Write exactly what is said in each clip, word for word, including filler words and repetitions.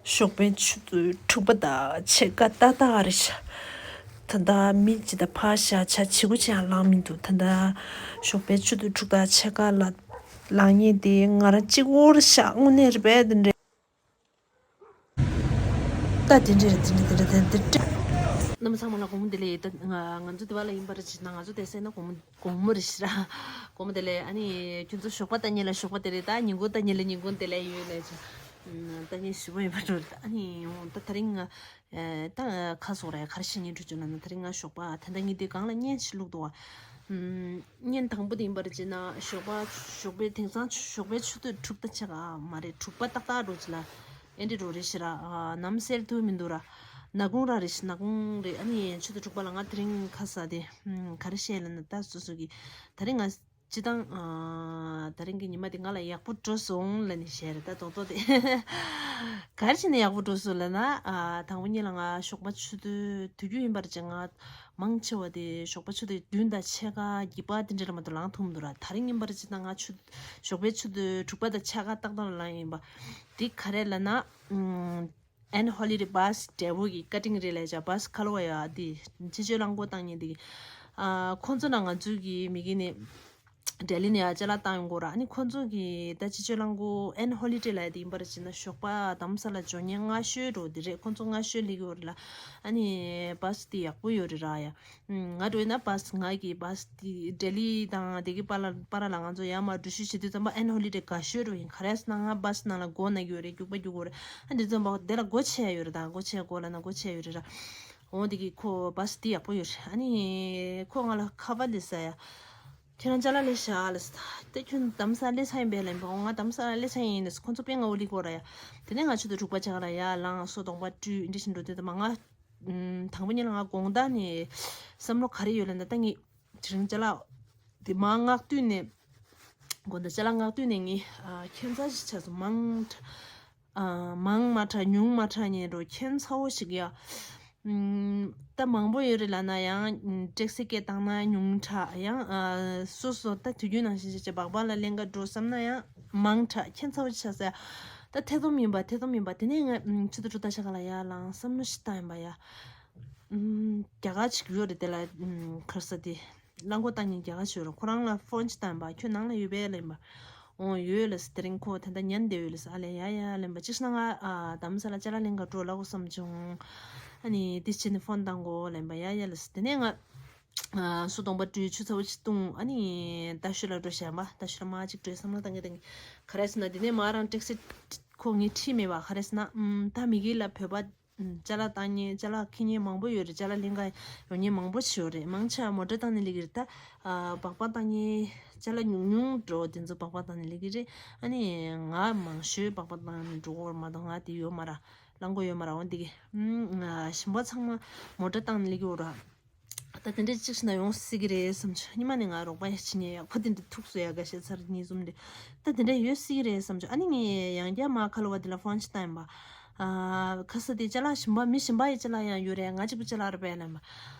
ཞོགས་པའི་ཆུ་ཚོད་དྲུག་པ་དང་ཕྱེད་ཀ་ཏག་ཏག་རེད་ཤག་ད་ལྟ་མི་ཇི་ལྟར་ཕར་བཞག་ཆ་བྱི་གུ་ཅིག་ཡང་ལངས་མི་འདུག་ད་ལྟ་ཞོགས་པའི་ཆུ་ཚོད་དྲུག་དང་ཕྱེད་ཀ་ལ་ལངས་ཡས་དེ་ང་རང་གཅིག་པོ་རེད་ཤག་དངོས་གནས་རེད་པས། དེ་འདྲས། ད་དེ་འདྲས་རེད། དེ་འདྲས་དེ་འདྲས་དེ་འདྲས། རྣམ་པ་ཚང་མ་ལ་དགོང་མོ་བདེ་ལེགས། ད་ང་ང་ཚོ་དེ་བ་ལ་ཡིན་པ་རེད་ཅེ་ན། ང་ཚོ་དེ་སེ་ན་དགོང་མོ་དགོང་མོ་རེད་ཤག་དགོང་མོ་བདེ་ལེགས། ཨ་ནི་ཁྱོད་ཚོ་ཞོགས་པ་ལྟ་ཉིན་ལ་ཞོགས་པ་བདེ་ལེགས། ད་ཉིན་གུང་ལྟ་ཉིན་ལ་ཉིན་གུང་བདེ་ལེགས་ཡོད་ལེ་ཅེ། ལྟ་ཉིན་ཞུ་བ་ཡིན་པ་འགྲོ་རེད། ཨ་ནི་ད་ད་རིང་ང་ད་ཁ་སོག་རེད། ག་རེ་བཤད་སྙིང་བྲོ་བཅུག་ན་ན། ད་རིང་ང་ཞོགས་པ་ད་ལྟ་ངས་དེ་སྒང་ལ་བརྙན་ཞིག་བླུགས་འདུག་བ། བརྙན་དང་པོ་དེ་ཡིན་པ་རེད་ཅེ་ན། ཞོགས་པ་ཞོགས་པའི་དེང་སང་ཞོགས་པའི་ཆུ་ཚོད་དྲུག་དང་ཕྱེད་ཀ་མ་རེད། དྲུག་པ་ཏག་ཏག་འགྲོ་ཅི་ལ། ཨེ་འདྲས་འགྲོ་རེད་ཤག་ར། ནམ་གསལ་ཐུབ་མི་འདུག་ར། ནག་ཁུང་ར་རེད་ཤག་ནག་ཁུང་རེད། ཨ་ནི་ཆུ་ཚོད་དྲུག་པ་ལ་ང་དེ་རིང་ཁ་ས་དེ་ག་རེ་བཤད་ལ་ན། ད་སོ་སོ་གི་ད་རིང་ང་སྤྱི་བཏང་ཨ་ད་རིང་གི་ཉི་མ་དེ་ང་ལ་ཡག་པོ་འགྲོ་སོང་ལབ་ནས་བཤད་རེད། ད་རྡོག་རྡོག་དེ་ག་རེ་བྱས་ནས་ཡག་པོ་འགྲོ་སོང་ལབ་ན། ཨ་དང་པོ་ཉིད་ལ་ང་ཞོགས་པ་ཆུ་ཚོད་དུས་རྒྱུན་ཡིན་པར་བྱས་ང་མང་ཆེ་བ་དེ་ཞོགས་པ་ཆུ་ཚོད་བདུན་དང་ཕྱེད་ཀ་བརྒྱད་པ་དེ་འདྲ་ལ་མ་གཏོགས་ལངས་ཐུབ་མི་འདུག་ར། ད་རིང་ཡིན་པར་བྱས་ན་ང་ཆུ་ཞོགས་པའི་ཆུ་ཚོད་དྲུག་པ་དང་ཕྱེད་ཀ་ཏག་ཏག་ལ་ལངས་ཡིན་པ། དེ་ག་རེ་ལབ་ན། ཨུམ། ཨེན་ཧོ་ལི་ཌེ་བྷ་སི་འབྲས་བུ་གི་ཀ་ཊིང་རེད་ལབ་བྱ། བྷ་སི་ཁ་ལོ་བ་ཡ་དེ་སྤྱི་སྤྱོད་རླངས་འཁོར་བཏང་མཁན་དེ་གི། ཨ་ཁོང་ཚོ་ན་ང་ཚོའི་གི་མི་གི་ནི་ལྡི་ལི་ནས་ཡ་ཅ་ལག་བཏང་ཡོང་གོ་ར། ཨ་ནི་ཁོང་ཚོ་གི་ད་སྤྱི་སྤྱོད་རླངས་འཁོར་ཨེན་ཧོ་ལི་ཌེ་ལབ་ཡ་དེ་ཡིན་པར་བྱས་ན་ཞོགས་པ་རྡ་རམ་ས་ལ་འབྱོར་མཁན་སྔ་ཤོས་འགྲོ་དེ་རེད། ཁོང་ཚོ་སྔ་ཤོས་སླེབས་ཀྱི་ཡོད་རེད་ལ། ཨ་ནི་བྷ་སི་དེ་ཡག་པོ་ཡོད་རེད་ར་ཡ། ང་འགྲོ་ཡིན་ན་བྷ་སི་ང་གི་བྷ་སི་དེ་ལྡི་ལི་དང་དེ་གི་པ་ལ་པ་ར་ལ་ང་ཚོ་ཡར་མར་འགྲུལ་བཞུད་བྱེད་དུས་ཙམ་པ་ཨེན་ཧོ་ལི་ཌེ་དགའ་ཤོས་འགྲོ་ཡིན། ག་རེ་ཟེར་ན་ང་བྷ་སི་ནང་ལ་སྒོ་ན་གི་ཡོད་རེད། རྒྱུག་པ་རྒྱུག་གོ་རེད། ཨ་འདི་ཙམ་པ་དེ་ལ་སྒོ་ཕྱེ་ཡ་ཡོད་རེད། ད་སྒོ་ཕྱེ་སྒོ་ལ་ན་སྒོ་ཕྱེ་ཡ་ཡོད་རེད་ར། འོ་དེ་གི་ཁོ་བྷ་སི་དེ་ཡག་པོ་ཡོད་རེད། ཨ་ནི་ཁོ་ང་ལ་ཁ་པར་སླེབས་ས་ཡ། ཁྱེད་རང་ཅ་ལག་སླེབས་ཤག་ལབ་ས། ད་ཁྱོད་རྡ་རམ་ས་ལ་སླེབས་ཚར་ཡིན་པས་ལབ་པ། འོ་ང་རྡ་རམ་ས་ལ་སླེབས་ཚར་ཡིན་ལབ་ས། ཁོ་ཚོ་དཔེ་སྔ་བོ་སླེབས་གོ་ར་ཡ། དེ་ནས་ང་ཆུ་ཚོད་དྲུག་པ་ཆགས་ལ་ཡར་ལངས་སོ། གདོང་པ་བཀྲུས་འདི་བཞིན་འགྲོ་དུས་ད་མ་ང་དང་པོ་ཉིད་ལ་ང་དགོང་དག་ནས་བསམ་བློ་ག་རེ་ཡོད་ལབ་ན། ད་ངས་དེ་རིང་ཅ་ལག་དེ་མར་མངགས་དུས་ནས་དགོང་དག་ཅ་ལག་མངགས་དུས་ནས་ངས་ཨ་ཁྱད་མཚར་ཞིག་ཆགས་སོང་། མང་དྲགས་ཨ་མང་མ་དྲགས་ཉུང་མ་དྲགས་ཉེ་འགྲོ་ཁྱད་མཚར་བོ་ཞིག་ཡ། ཨམ། ད་མང་པོ་ཡོད་རེད་ལབ་ན་ཡང་། ཨམ། ཊེག་སི་སྐད་བཏང་ན་ཉུང་དྲགས་ཡང་། ཨ་སོ་སོ་ད་དུས་རྒྱུན་ནང་བཞིན་བྱས་བྱས་སྦག་སྦག་ལ་ལེན་ག་འགྲོ་བསམ་ན་ཡང་མང་དྲགས་ཁྱད་མཚར་བོ་ཆགས་ས་ཡ། ད་ཐེ་ཚོམ་ཡིན་པ་ཐེ་ཚོམ་ཡིན་པ། དེ་ནས་ང་ཨམ། ཆུ་ཚོད་དྲུག་དང་ཕྱེད་ཀ་ལ་ཡར་ལངས་བསམ་བློ་ཞིག་བཏང་ཡིན་པ་ཡ། ཨམ། རྒྱ་གར་ཅིག་ཡོད་རེད། དེ་ལ་ཨམ། ག་རེ་ཟེར་དེ། རླངས་འཁོར་བཏང་མཁན་རྒྱ་གར་ཅིག་ཡོད་རེད། ཁོ་རང་ལ་ཕོན་ཅིག་བཏང་ཡིན་པ། ཁྱོད་ནང་ལ་ཡོད་པས་ལབ་ཡིན་པ། འོ་ཡོད་ལབ་ས། དེ་རིང་ཁོ་ད་ལྟ་ཉལ་བསྡད་ཡོད་ལབ་ས། ཨ་ལས་ཡ་ཡ་ལབ་ཡིན་པ། ཅིག་ཤི་ན་ང་ཨ་རྡ་རམ་ས་ལ་ཅ་ལག་ལེན་ག་འགྲོ་ལབ་དགོས་བསམ་བྱུང་། ཨ་ནི་དེ་བྱས་ནས་ཕོན་བཏང་དགོས་ལབ་ཡིན་པ། ཡ་ཡ་ལབ་ས། དེ་ནས་ང་ཨ་སོ་གདོང་པ་བཀྲུས་ཆུ་ཚ་བོ་ཅིག་བཏུང་། ཨ་ནི་རྟ་ཤོད་ལ་འགྲོ་བྱས་པ། རྟ་ཤོད་ལ་མར་ཅིག་འགྲོ་བསམ་བློ་བཏང་གི་བཏང་གི། ག་རེ་ཟེར་ན་དེ་ནས་མར་རང་ཊེག་སི་ཁོ་ངས་ཁྲིད་མེད་པ། ག་རེ་ཟེར་ན་ཨམ། ད་མི་གི་ལ་བོད་པ་ཅ་ལག་བཏང་མཁན་ཅ་ལག་འཁྱེར་མཁན་མང་པོ་ཡོད་རེད། ཅ་ལག་ལེན་ག་ཡོང་མཁན་མང་པོ་ཞིག་ཡོད་རེད། མང་ཆེ་བ་མོ་ཊ་བཏང་ནས་སླེབས་ཀྱི་རེད། ད་ཨ་སྦག་སྦག་བཏང་མཁན་ཅ་ལག་ཉུང་ཉུང་འགྲོ་དེ་ཚོ་སྦག་སྦག་བཏང་ནས་སླེབས་ཀྱི་རེད། ཨ་ནི་ང་མང་ཤོས་སྦག་སྦག་བཏང་ནས་འགྲོ་གི་ཡོད་མ་གཏོགས་ང་དེ་ཡོད་མ་རེད། རླངས་འཁོར་ཡོད་མ་རེད། འོ་འདི་གི་ཨུམ། གཞན་པ་ཚང་མ་མོ་ཊ་བཏང་ནས་སླེབས་ཀྱི་ཡོད་རེད། ད་དེ་འདྲས་གཅིག་བྱས་ན་ཡོང་སྲིད་ཀྱི་རེད་བསམ་བྱུང་། སྔོན་མ་ནས་ང་རོགས་པ་ཡ་བྱེད་མཁན་ཡག་པོ་དེ་འདྲ་ཐུག་སོང་ཡ། འགའ་ཤས་ཚར་གཉིས་གསུམ་རེད། ད་དེ་འདྲས་ཡོད་སྲིད་ཀྱི་རེད་བསམ་བྱུང་། ཨ་ནི་ངས་ཡང་བསྐྱར་མར་ཁ་ལོ་བ་དེ་ལ་ཕོན་ཅིག་བཏང་ཡིན་པ། ཨ་ཁ་ས་དེ་ཅ་ལག་གཞན་པ་མི་གཞན་པ་ཡི་ཅ་ལག་ཡང་ཡོད་རེད། ང་གཅིག་པུ་ཅ་ལག་རེད་པས་ལབ་ཡིན་པ།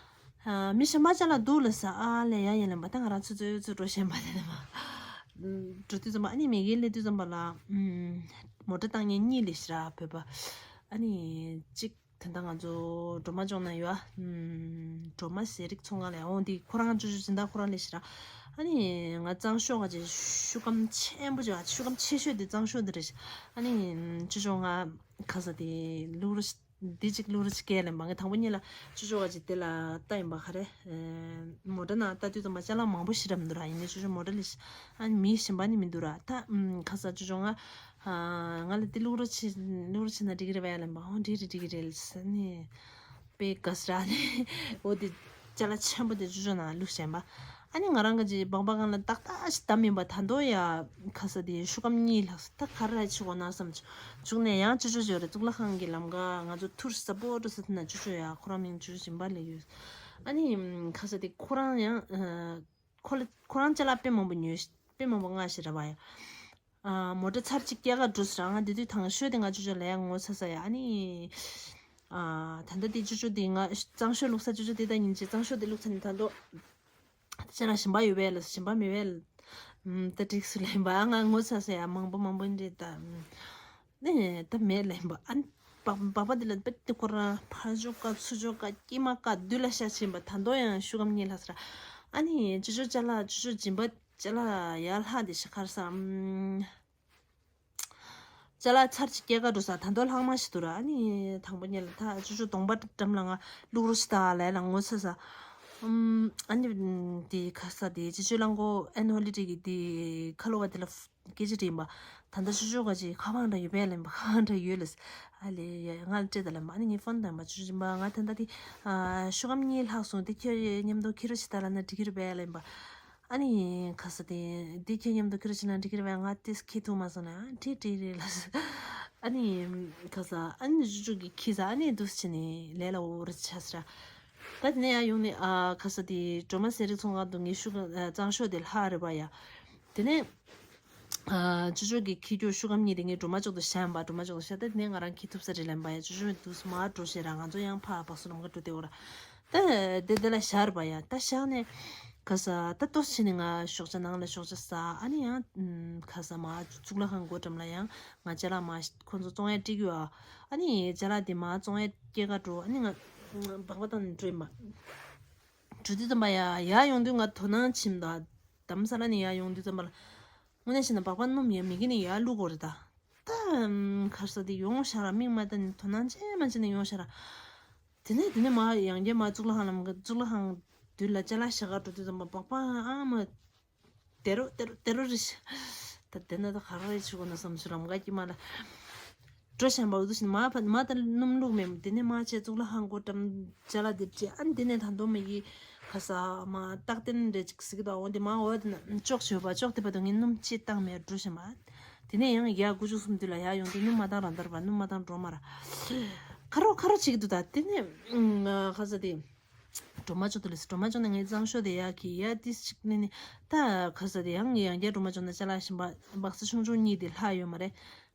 ཨ་མི་གཞན་པ་ཅ་ལག་འདུག་ལབ་ས། ཨ་ལས་ཡ་ཡིན་ལབ་ཡིན་པ། ད་ང་རང་ཚོད་ཚོད་ཚོད་འགྲོ་བཞིན་པ་དེ་ལབ་ཡིན་པ། འགྲོ་དུས་ཙམ་པ་ཨ་ནི་མ་གིར་སླེབས་དུས་ཙམ་པ་ལ་ཨུམ། མོ་ཊ་བཏང་མཁན་གཉིས་སླེབས་ཤག་ར་བོད་པ། ཨ་ནི་གཅིག་ད་ལྟ་ང་ཚོ་སྒྲོལ་མ་ལྗོངས་ན་ཡོད་ཨ། ཨམ། སྒྲོལ་མ་ཟས་རིགས་ཚོང་ཁང་ལ་ཡ། འོ་འདི་ཁོ་རང་ཅོ་ཅོ་སྦྱིན་བདག་ཁོ་རང་སླེབས་ཤག་ར། ཨ་ནི་ང་གཙང་ཤོག་ག་ཅེ་ཤུ་སྐམ་ཆེན་པོ་ཅིག་ཨ། ཤུ་སྐམ་ཆེ་ཤོས་དེ་གཙང་ཤོག་དེ་རེད་ཤག་ཨ་ནི་ཅོ་ཅོ་ང་ཁ་ས་དེ་བླུག་རོགས་འདི་གཅིག་བླུག་རོགས་གཅིག་སྐད་ལབ་ཡིན་པ། ངས་དང་པོ་ཉིད་ལ་ཅོ་ཅོ་ག་ཅེ་དེ་ལ་ལྟ་ཡིན་པ། ག་རེ་མོ་ཊ་ནང་ལྟ་དུས་ཙམ་པ་ཅ་ལག་མང་པོ་ཞིག་རག་མི་འདུག་ར། ཡིན་ནའི་ཅོ་ཅོ་མོ་ཊ་སླེབས་ཤག་ཨ་ནི་མི་གཞན་པ་ནི་མི་འདུག་ར། ད་ཨམ། ཁ་ས་ཅོ་ཅོ་ང་ཨ་ང་ལ་འདི་བླུག་རོགས་བྱེད་བླུག་རོགས་བྱེད་ན་འགྲིག་གི་རེད་པས་ལབ་ཡིན་པ། འོ་འགྲིག་རེད་འགྲིག་གི་རེད་ལབ་ས་ནི། དཔེ་དགའ་ས་ར་ནི། འོ་དེ་ཅ་ལག་ཆེན་པོ་དེ་ཅོ་ཅོ་ནང་བླུགས་བཞག་པ། ཨ་ནི་ང་རང་གི་ཅིག་སྦག་སྦག་སྒང་ལ་ཏག་ཏག་ཞིག་བསྡམས་ཡིན་པ། ད་དོ་ཡ་ཁ་ས་དེ་ཤུ་སྐམ་གཉིས་ལྷག་ས། ད་ག་རེ་བྱེད་དགོས་ན་བསམ་བྱུང་། ནས་ཡང་ཅོ་ཅོ་ཅོ་རེད། གཙུག་ལག་ཁང་གི་ལམ་ཁ་ང་ཚོ་ཐུར་ས་པོ་ཏོ་ས་དེ་ན་ཅོ་ཅོ་ཡ། ཁོ་རང་མིང་ཅོ་ཅོ་སྦྱིན་པ་ལབ་ཡོད། ཨ་ནི་ཁ་ས་དེ་ཁོ་རང་ཡང་ཁོ་ལ་ཁོ་རང་ཅ་ལག་དཔེ་མང་པོ་ཉོས་ཤག་དཔེ་མང་པོ་མངགས་ཤག་ར་བ་ཡ། ཨ་མོ་ཊ་ཚར་གཅིག་སྐྱེལ་ག་འགྲོ་ས་ར། ང་དེ་དུས་དང་ཤོས་དེ་ང་ཅོ་ཅོ་ལ་ཡ་ངོ་ཚ་ས་ཡ། ཨ་ནི་ཨ་ད་ལྟ་དེ་ཅོ་ཅོ་དེ་ང་གཙང་ཤོས་བླུགས་ས་ཅོ་ཅོ་དེ་ད་ཉིན་གཅིག་གཙང་ཤོས་དེ་བླུགས་ཚར་ནས་ད་དོ་ཅ་ལག་གཞན་པ་ཡོད་པས་ལབ་ས། གཞན་པ་མེད་པས་ལབ། ཨམ། ད་འགྲིག་སོང་ལབ་ཡིན་པ། ང་ངོ་ཚ་ས་ཡ། མང་པོ་མང་པོ་འདྲེ་ད་ཨམ། ནས་ད་མེད་ལབ་ཡིན་པ། ཨ་ པ་པ་པ་འདི་ལ་བེད་དེ་ཁོ་རང་ཕར་ཞོག་ཀ་ཚུར་ཞོག་ཀ་དཀྱིལ་མ་ཀ་མདུན་ལ་ཤ་ཆེན་པ་ད་དོ་ཡང་ཤུ་གམ་གཉིས་ལྷག་ས་ར། ཨ་ནི་ཅོ་ཅོ་ཅ་ལག་ཅོ་ཅོ་སྦྱིན་པ་ཅ་ལག་ཡར་ལྷག་དེ་ཤ་ཁར་སམ། ཅ་ལག་ཚར་གཅིག་སྐྱེལ་ག་འགྲོ་ས་ད་དོ་ལྷག་མ་ཞིག་འདུག་ར། ཨ་ནི་དང་པོ་ཉལ་ལ་ད་ཅོ་ཅོ་གདོང་པ་འགྲམ་ལ་ང་བླུག་རོགས་ཞིག་ད་ལས་ལ་ངོ་ཚ་ས། ཨམ། ཨ་ནི་དེ་ཁ་ས་དེ་ཅི་ཅོ་ལང་གོ་ཨན་ཧོ་ལི་ཌེ་གི་དེ་ཁ་ལོ་བ་དེ་ལ་སྐད་ཆ་དྲིས་པ། ད་ལྟ་ཅོ་ཅོ་ག་ཅིག་ཁ་པར་འདྲ་ཡོད་པས་ལན་པ། ཁ་པར་འདྲ་ཡོད་ལ། ཨ་ལེ་ཡ་ང་ལ་སྤྲད་ད་ལན་པ། ཨ་ནི་ངས་ཕོན་བཏང་པ་ཅོ་ཅོ་སྦྱིན་པ་ང་ད་ལྟ་དེ་ཤོག་སྒམ་གཉིས་ལྷག་སོང་། དེ་ཁྱོད་མཉམ་དུ་ཁྱེར་རོགས་ཞིག་ད་ལ་ན་འགྲིག་གི་རེད་པས་ལན་པ། ཨ་ནི་ཁ་ས་དེ་འདི་ཁྱེད་མཉམ་དུ་ཁྱེད་རང་ཕྱིན་ན་འགྲིག་གི་རེད་པས། ང་ཏིས་ཁྱེད་ཐུག་མ་སོང་ན་འགྲིག་འགྲིག་རེད་ལ། ཨ་ནི་ཁ་ས་ཨ་ནི་ཞུ་ཞུ་གི་ཁྱི་ས་ཨ་ནི་འདུག་ཕྱིན་ནས་ལས་ལ་འོ་རེ་ཆ་ས་ར། ད་དེ་ནས་ཡར་ཡོང་ནས་ཨ་ཁ་ས་དེ་སྒྲོལ་མ་ཟས་རིགས་ཚོང་ཁང་དུ་ངས་ཤུ་ག་གཙང་ཤོག་དེ་ལྷག་རེད་པ་ཡ། དེ་ནས་ཨ་ཅོ་ཅོ་གི་ཁྱི་སྐྱོ་ཤུ་གམ་གཉིས་དེ་ངས་སྒྲོལ་མ་ཅོག་ཏུ་བཞག་ཡིན་པ། སྒྲོལ་མ་ཅོག་ཏུ་བཞག་ད་དེ་ནས་ང་རང་ཁྱི་ཐུབ་ས་རེད་ལན་པ་ཡ། ཅོ་ཅོ་འདུག་མ་འགྲོ་ཞེས་ར་ང་ཚོ་ཡང་ཕ་བག་སུ་ལམ་ཁ་འགྲོ་དེ་འོ་ར། ད་དེ་དེ་ལ་ཤར་བ་ཡ། ད་ཤར་ནས་ག་ས་ད་ཏོ་ཕྱིན་ནས་ང་ཞོགས་ཇ་ནང་ལ་ཞོགས་ཇ་ཟ། ཨ་ནི་ཡང་ག་ས་མ་གཙུག་ལག་ཁང་སྒོ་འགྲམ་ལ་ཡང་ང་ཅ་ལག་མ་ཁོ་ཚོ་བཙོང་ཡ་སྤྲད་ཀྱི་ཡོད། ཨ་ནི་ཅ་ལག་དེ་མ་བཙོང་ཡ་སྐྱེལ་ག་འགྲོ། ཨ་ནི་ང་སྦག་སྦག་བཏང་ནས་འགྲོ་ཡིན་པ། འགྲོ་དུས་ཙམ་པ་ཡ་ཡར་ཡོང་དུས་ང་དོ་སྣང་བྱིན་ད་དམ་ས་ལ་ནས་ཡར་ཡོང་དུས་ཙམ་པ་ལ་དངོས་གནས་བྱས་ན་སྦག་སྦག་སྣུམ་ཡ་མི་གི་ནས་ཡར་བླུག་གོ་རེད་ད། ད་ཁར་ས་དེ་ཡོང་ཤ་ར་མིག་མ་ལྟ་ནས་དོ་སྣང་ཅན་མ་བྱས་ནས་ཡོང་ཤ་ར། དེ་ནས་དེ་ནས་མ་ཡང་བསྐྱར་མ་གཙུག་ལག་ཁང་ལམ་གཙུག་ལག་ཁང་མདུན་ལ་ཅ་ལག་བཞག་ག་འགྲོ་དུས་ཙམ་པ་སྦག་སྦག་ཨ་མ་དེ་རུ་དེ་རུ་དེ་རུ་རེད་ཤག་ད་དེ་ན་ད་ག་རེ་བྱེད་དགོས་ན་བསམ་ཚུལ་རམ་ག་ཀྱི་མ་ལ་འགྲོ་བཞིན་པ་འུ་ཚོ་བཞིན་མ་ཕ་མ་ད་སྣུམ་བླུགས་མེད། དེ་ནས་མ་བྱས་གཙུག་ལག་ཁང་སྒོ་འགྲམ་ཅ་ལག་དེ་བྲིས། ཨ་ནི་དེ་ནས་ད་མདོ་མི་གི་ག་ས་མ་རྟག་བརྟན་རེ་ཅིག་ཟིག་དང་འོ་དེ་མ་འོ་དེ་ན་ཅོག་བྱོས་པ་ཅོག་དེ་བར་དུ་ངས་སྣུམ་ཅི་བཏང་མེད་འགྲོ་བཞིན་པ། དེ་ནས་ཡང་ཡ་དགུ་བཅུ་གསུམ་དུས་ལ་ཡ་ཡོང་དུས་སྣུམ་མ་བཏང་རང་དར་བ་སྣུམ་མ་བཏང་འགྲོ་མ་ར། ཁ་རོག་ཁ་རོག་བྱེད་ཀྱི་འདུག་ད་དེ་ནས་ག་ས་དེ། སྒྲོལ་མ་ཅོག་ཏུ་ལས་སྒྲོལ་མ་ཅོག་ནས་ངའི་གཙང་ཤོག་དེ་ཡག་གི་ཡ་ཏིས་ཅིག་ནི་ནི་ད་ག་ས་དེ་ཡང་ངས་ཡང་བསྐྱར་སྒྲོལ་མ་ཅོག་ནས་ཅ་ལག་ཞིམ་པ་སྦག་ས་ཆུང་ཆུང་གཉིས་དེ་ལྷག་ཡོད་མ་རེད།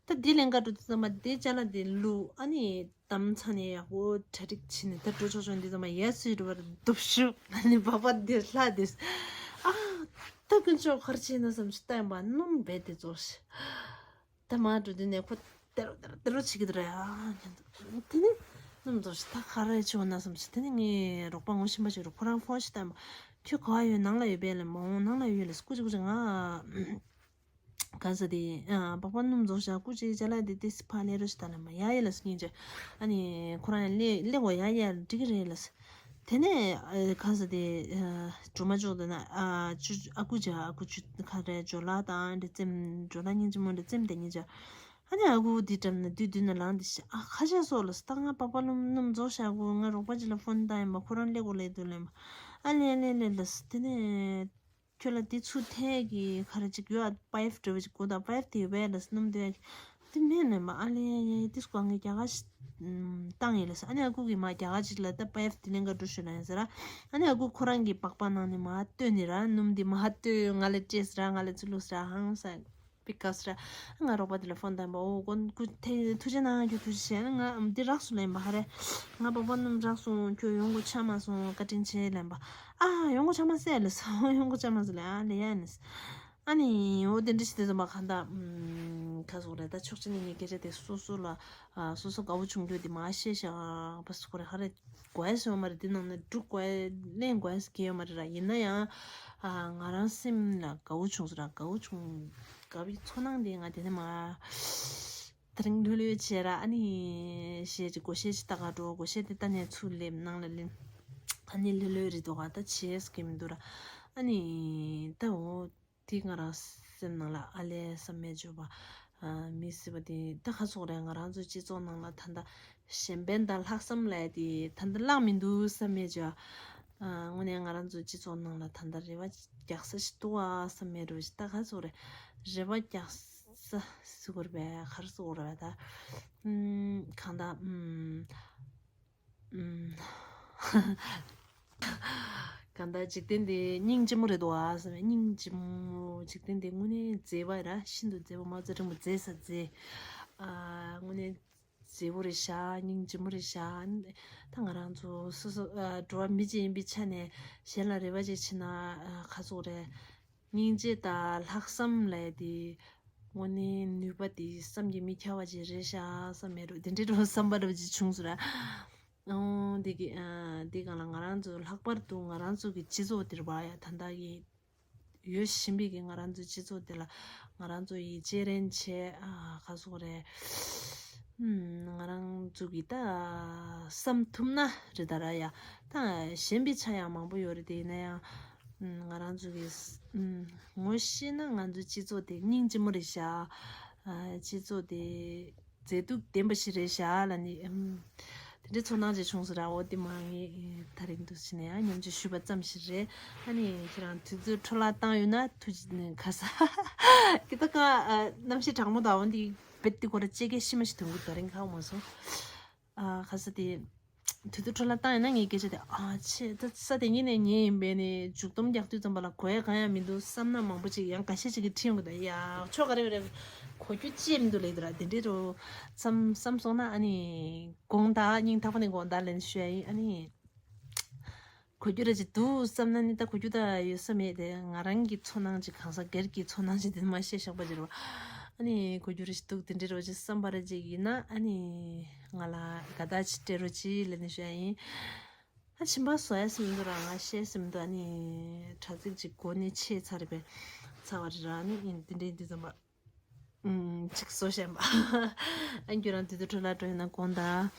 ད་དེ་ལེན་ག་འགྲོ་དུས་ཙམ་པ་དེ་ཅ་ལག་དེ་བླུགས། ཨ་ནི་དམ་ཚ་ནས་ཡག་པོ་གྲ་སྒྲིག་བྱས་ནས་ད་འགྲོ་ཆོག་ཆོག་འདི་ཙམ་པ་ཡ་སུའི་འགྲོ་བར་སྡུག་ཤུགས། ཨ་ནི་སྦག་སྦག་དེ་ལྷག་དེ། ཨ་ད་དཀོན་མཆོག་ག་རེ་བྱས་ན་བསམ་ཞིག་ལྟ་ཡིན་པ་སྣུམ་རྦད་དེ་རྫོགས་ཤག་ད་མར་འགྲོ་དུས་ནས་ཁོ་ཏེ་རོ་ཏེ་རོ་ཏེ་རོ་བྱེད་ཀྱི་འདུག་ར་ཡ། དེ་ནས་སྣུམ་རྫོགས་ཤག་ད་ག་རེ་བྱེད་འོ་ན་བསམ་ཞིག་དེ་ནས་ངའི་རོགས་པ་ངོ་ཤེས་པ་ཅིག་རུ་ཁོ་རང་ཕོན་ཞིག་བཏང་བ། ཁྱོད་ག་པར་ཡོད། ནང་ལ་ཡོད་པས་ལབ་མ་འོང་། ནང་ལ་ཡོད་ལབ་སྐུ་མཁྱེན་སྐུ་མཁྱེན་ང་ག་ས་དེ་ཨ་སྦག་སྦག་སྣུམ་རྫོགས་ཤག་སྐུ་མཁྱེན་ཅ་ལག་དེ་ཏིས་ཕར་སླེབས་རོགས་ཞིག་ད་ལབ་མ་ཡ་ཡ་ལབ་སྙིང་རྗེ། ཨ་ནི་ཁོ་རང་ཡང་སླེབས་སླེབས་དགོས་ཡ་ཡ་འགྲིག་གི་རེད་ལབ། དེ་ནས་ཨ་ག་ས་དེ་ཨ་སྒྲོལ་མ་ཅོག་དེ་ན་ཨ་ཅུ་ཨ་ཁུ་ཅག་ཨ་ཁུ་ཅུ་ག་རེ་ཇོ་ལགས་དང་འདྲེ་རྩེམ་ཇོ་ལགས་སྙིང་རྗེ་མོ་འདྲེ་རྩེམ་དེ་གཉིས་ཅག་ཨ་ནི་ཨ་ཁུ་དེ་འགྲམ་ན་དུས་དུས་ན་ལངས་ཏེ་ཤི་ཨ་ཁ་ཤས་སོགས་ལ་ས་ད་ང་སྦག་སྦག་སྣུམ་སྣུམ་རྫོགས་ཤག་གོ་ང་རོགས་པ་ཅིག་ལ་ཕོན་བཏང་ཡིན་པ་ཁོ་རང་སླེབས་དགོས་ལབ་འདུག་ལབ་མ་ཨ་ལེ་ལེ་ལེ་ལ་ས་དེ་ནས། ཁྱོད་ལ་དེ་ཚུར་ཐད་ཀྱི་ག་རེ་ཅིག་ཡོད་ཨ། པའིབ་འདྲ་བོ་ཅིག་གོ་ད་པའིབ་དེ་ཡོད་པས་ལ་སྣུམ་དེ་དེ་མེད་ནས་མ་ཨ་ལེ་ཡ་ཡ་དེ་སྐོར་ངས་རྒྱ་གར་ཞིག་བཏང་ཡིན་ལ་ས་ཨ་ནི་ཨ་ཁུ་གིས་མ་རྒྱ་གར་ཅིག་ལ་ད་པའིབ་དེ་ལེན་ག་འགྲོ་ཤོད་ན་ཡིན་ཟེར་ར། ཨ་ནི་ཨ་ཁུ་ཁོ་རང་གི་པགས་པ་ནང་ནས་མ་བཏོན་ནི་ར་སྣུམ་དེ་མ་བཏོན་ང་ལ་སྤྲད་ཟེར་ར་ང་ལ་ཚུར་བླུགས་ཟེར་ར་ཧང་ས། པི་ཀ་སི་ར། ང་རོགས་པ་དེ་ལ་ཕོན་བཏང་པ་འོ་ཀོན་ཀུ་ཐེ་ཐུགས་རྗེ་གནང་རྒྱུ་ཐུགས་རྗེ་ཆེ་ང་འདི་རག་སོང་ལན་པ་ཧ་རེ། ང་པགས་པ་སྣུམ་རག་སོང་ཁྱོད་ཡོང་སྒོ་ཆ་མ་སོང་བཀའ་དྲིན་ཆེ་ལན་པ། ཨ་ཡོང་སྒོ་ཆ་མ་སེ་ལ་སོང་ཡོང་སྒོ་ཆ་མ་སེ་ལ་ཨ་ལེ་ཡ་ནི། ཨ་ནི་འོ་དེ་འདྲ་ཞིག་དེ་ཙམ་པ་ག་འདྲ་ཁ་སོག་རེད་ད་ཕྱོགས་གཅིག་ནས་ངས་སྐད་ཆ་དེ་སོ་སོ་ལ་སོ་སོ་དགའ་བོ་བྱུང་རྒྱུ་དེ་མ་ཤེས་ཤག་པ་སོ་ཁོ་རེ་ཧ་རེ། དགོས་ཡ་སོང་མ་རེད། དེ་ནང་ནས་འབྲུ་དགོས་ཡ་ལེན་དགོས་ཡ་ཟེར་གྱི་ཡོད་མ་རེད་ར། ཡིན་ན་ཡང་ཨ་ང་རང་སེམས་ལ་དགའ་བོ་བྱུང་སོང་ར། དགའ་བོ་བྱུང་དགའ་བའི་ཚོར་སྣང་དེ་ང་དེ་ནས་མ་དེ་རིང་ལྷོད་ལྷོད་བྱས་ར། ཨ་ནི་གཞས་ཅིག་སྒོར་གཞས་ཅིག་ལྟ་ག་འགྲོ། སྒོར་གཞས་དེ་ལྟ་ནས་ཚུར་སླེབས་ནང་ལ་སླེབས། ཨ་ནི་ལྷོད་ལྷོད་རེད་འདུག་ག་ད་བྱས་ཟེར་གྱི་མི་འདུག་ར། ཨ་ནི་ད་འོ། དེ་ང་རང་སེམས་ནང་ལ་ཨ་ལས་བསམ་མེད་བརྗོད་པ། མི་སྲིད་པ་དེ་ད་ག་ཚོགས་རེད། ང་རང་ཚོའི་སྤྱི་ཚོགས་ནང་ལ་ད་ལྟ་གཞན་ཕན་དང་ལྷག་བསམ་ལས་དེ་ད་ལྟ་བརླག་མི་འདུག་བསམ་མེད་བརྗོད། དངོས་གནས་ང་རང་ཚོའི་སྤྱི་ཚོགས་ནང་ལ་ད་ལྟ་རེ་བ་རྒྱག་ས་ཞིག་འདུག་ཨ་བསམ་མེད་རོ་ཞིག་ད་ག་ཚོགས་རེད། རེ་བ་རྒྱག་ས་ཟེར་དགོས་རེད་པས། ག་རེ་ཟེར་དགོས་རེད་པས་ད། གང་ལྟར་ཨུམ། གང་ལྟར་འཇིག་རྟེན་འདི་སྙིང་རྗེ་མོ་རེད་འདུག་ཨ་བསམ་པའི་སྙིང་རྗེ་མོ། འཇིག་རྟེན་འདི་དངོས་གནས་མཛེས་པ་ར་ཤིན་ཏུ་མཛེས་པ། མ་རྩ་རིང་པོ་མཛེས་ས་མཛེས། ཨ་དངོས་གནས་མཛེས་པོ་རེད་ཤག་སྙིང་རྗེ་མོ་རེད་ཤག་ད་ང་རང་ཚོ་སོ་སོ་ཨ་འགྲོ་བ་མི་གཅིག་ཡིན་པའི་ཆ་ནས་གཞན་ལ་རེ་བ་ཅིག་བྱེད་ན་ཨ་ག་ཚོད་རེད། སྙིང་རྗེ་དང་ལྷག་བསམ་ལབ་ཡ་དེ་ དངོས་གནས་ནུས་པ་དེ་བསམ་གྱིས་མི་ཁྱབ་པ་ཅིག་རེད་ཤག་བསམ་མེད་འགྲོ། དེ་འདྲའི་འགྲོ་བསམ་པ་འདྲ་པོ་ཅིག་བྱུང་སོང་ར། ཨོ་དེ་གི་ཨ་དེ་སྒང་ལ་ང་རང་ཚོ་ལྷག་པར་དུ་ང་རང་ཚོ་གི་སྤྱི་ཚོགས་དེར་བ་ཡ་ད་ལྟ་གི་ཡོད་བཞིན་པའི་གི་ང་རང་ཚོའི་སྤྱི་ཚོགས་དེ་ལ་ང་རང་ཚོ་ཡི་བརྗེ་རེན་བྱས། ཨ་ག་ཟེར་དགོས་རེད། ཧུམ། ང་རང་ཚོ་གི་ད་བསམ་ཐུབ་ན་རེད་ད་ར་ཡ། ད་གཞན་པའི་ཆ་ཡང་མང་པོ་ཡོད་རེད། དེ་ཡིན་ན་ཡང་ང་རང་ཚོ་གི་ངོ་ཤེས་ན་ང་ཚོའི་སྤྱི་ཚོགས་དེ་སྙིང་རྗེ་མོ་རེད་ཤག་ཨ་སྤྱི་ཚོགས་དེ་མཛེས་སྡུག་ལྡན་པ་ཞིག་རེད་ཤག་ལབ་ནི། ཨམ། དེ་འདྲའི་ཚོར་སྣང་ཅིག་བྱུང་སོང་ར། འོ་དེ་མ་ངས་ད་རིང་འདུག་ཕྱིན་ནས་ཡང་མཉམ་སྤྱོད་ཞུས་པ་ཙམ་ཞིག་རེད། ཨ་ནི་ཁྱེད་རང་དུས་ཚོད་འཕྲོ་བརླག་བཏང་ཡོད་ན་ཐུགས་རྗེ་ཆེ། ཁ་ས་ཀི་ཏོ་ཀ་ཨ་གནམ་གཤིས་གྲང་མོ་དང་འོ་འདི་རྦད་དེ་ཁོ་ར་ཅེ་ཀེ་ཤི་མ་ཞིག་དོན་གི་ད་རིང་ཁག་མ་སོང་། ཨ་ཁ་ས་དེ་དུས་ཚོད་འཕྲོ་བརླག་བཏང་ཡོད་ན་ངས་སྐད་ཆ་དེ་ཨ་ཆེ་ད་ས་དེ་ཉིད་ནས་ཉེ་ཡིན་པས་ནས་མཇུག་སྡོམ་རྒྱག་དུས་ཙམ་པ་ལ་གོ་ཡ་གང་ཡང་མི་འདུག་བསམ་ན་མང་པོ་ཅིག་ཡང་འགའ་ཤས་ཅིག་གིས་ཁྲིད་ཡོང་གི་འདུག་ཡ། ཆོ་ག་རེ་རེ་གོ་རྒྱུ་ཅི་ཡང་མི་འདུག་ལེགས་འདུག་ར། དེ་འདྲའི་རུ་བསམ་བསམ་སོང་ན་ཨ་ནི་དགོངས་དག་སྙིང་ཐག་པ་ནས་དགོངས་དག་ལན་ཞུ་ཡ་ཡིན། ཨ་ནི་གོ་རྒྱུ་རེ་ཅིག་འདུག་བསམ་ན་ནི་ད་གོ་རྒྱུ་ད་ཡོད་ས་མེད་དེ། ང་རང་གི་ཚོར་སྣང་ཅིག་གང་ཟག་སྒེར་གྱི་ཚོར་སྣང་ཅིག་དེ་མ་བཤད་ཤག་པ་ཅིག་རེད་བ། ཨ་ནི་གོ་རྒྱུ་རེ་ཅིག་འདུག་དེ་འདྲའི་རུ་ཅིག་བསམ་པ་རེ་ཅིག་ཡིན་ན་ཨ་ནི་ང་ལ་དགའ་དག་ཅིག་སྤྲད་རོགས་གྱིས་ལབ་ནས་ཞུ་ཡ་ཡིན། ཨ་ཕྱིན་པ་བཟོ་ཡ་ཟེར་མི་འདུག་ར། ང་བཤད་ཟེར་མི་འདུག་ཨ་ནི་དྲ་ཚིགས་ཅིག་གོ་ནས་ཆད་ཚར་རེད་པས། ཚར་བ་རེད་ར། ཨ་ནི་ཡིན་དེ་འདྲའི་འདི་ཙམ་པ། ཨུམ། ཅིག་བཟོ་བཞིན་པ། ཨ་ཁྱོད་རང་དུས་ཚོད་འཕྲོ་བརླག་འགྲོ་ཡིན་ན་དགོངས་དག